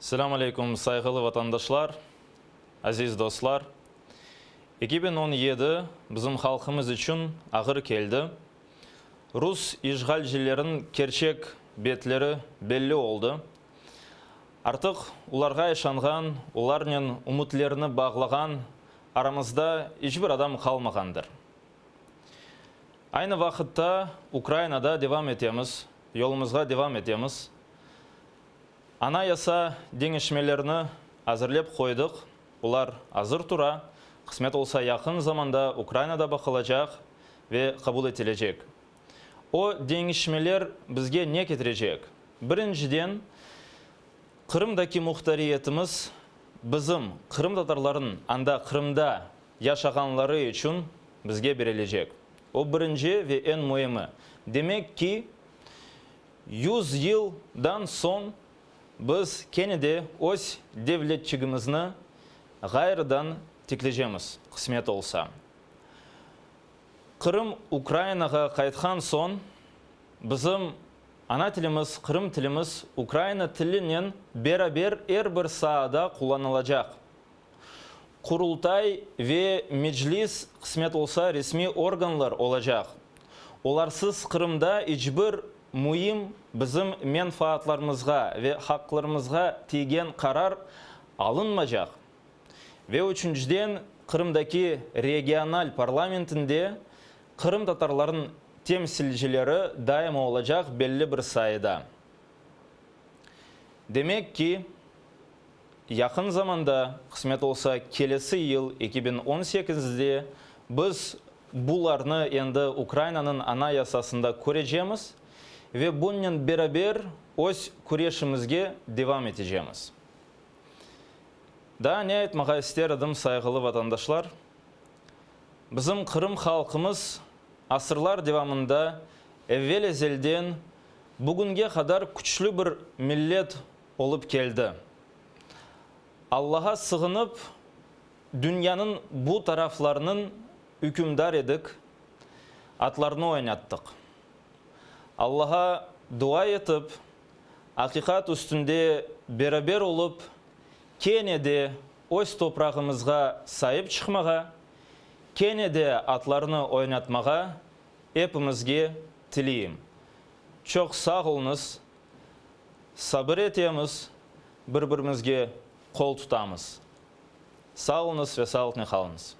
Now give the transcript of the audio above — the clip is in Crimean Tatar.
Selâm aleyküm, sayğılı vatandaşlar, aziz dostlar! 2017 bizim halqımız içün ağır keldi. Rus işğalcileriniñ kerçek betleri belli oldı. Artıq olarğa işanğan, olarnen ümütlerini bağlağan aramızda iç bir adam qalmağandır. Aynı vaqıtta Ukrainada devam etemiz, yolumızğa devam etemiz. Anayasa deñişmelerini azırlep qoydıq, olar azır tura, qısmet olsa yaqın zamanda Ukrainada baqılacaq ve qabul etilecek. O deñişmeler bizge ne ketirecek? Birinciden, Qırımdaki muhtariyetimiz bizim, qırımtatarlarnıñ anda Qırımda yaşağanları içün bizge berilecek. O birinci ve eñ müimi. Demek ki, 100 yıldan soñ biz kene de öz devletçigimizni ğayrıdan tikleycemiz, qısmet olsa. Qırım Ukrainağa qaytqan soñ bizim ana tilimiz, qırım tilimiz ukraina tilinen beraber er bir saada qullanılacaq. Qurultay ve Meclis, qısmet olsa, resmiy organlar olacaq. Olarsız Qırımda iç bir müim bizim menfaatlarımızğa ve haqqlarımızğa tiygen qarar alınmacaq. Ve üçünciden, Qırımdaki regional parlamentinde qırımtatarlarnıñ temsilcileri daima olacaq belli bir sayıda. Demek ki, yaqın zamanda, qısmet olsa, kelesi yıl, 2018-de biz bularnı endi Ukrainanıñ Anayasasında körecemiz ve bunnen beraber öz küreşimizge devam etecemiz. Daa ne aytmağa ister edim, sayğılı vatandaşlar? Bizim Qırım halqımız asırlar devamında evvel-ezelden bugünge qadar küçlü bir millet olıp keldi. Allağa sığınıp, dünyanıñ bu taraflarınıñ ükümdar edik, atlarını oynattıq. Allağa dua etip, aqiqat üstünde beraber olıp, kene de öz toprağımızğa saip çıqmağa, kene de atlarnı oynatmağa epimizge tileyim. Çoq sağ oluñız, sabır etemiz, bir-birimizge qol tutamız. Sağ oluñız ve sağlıqnen qalıñız.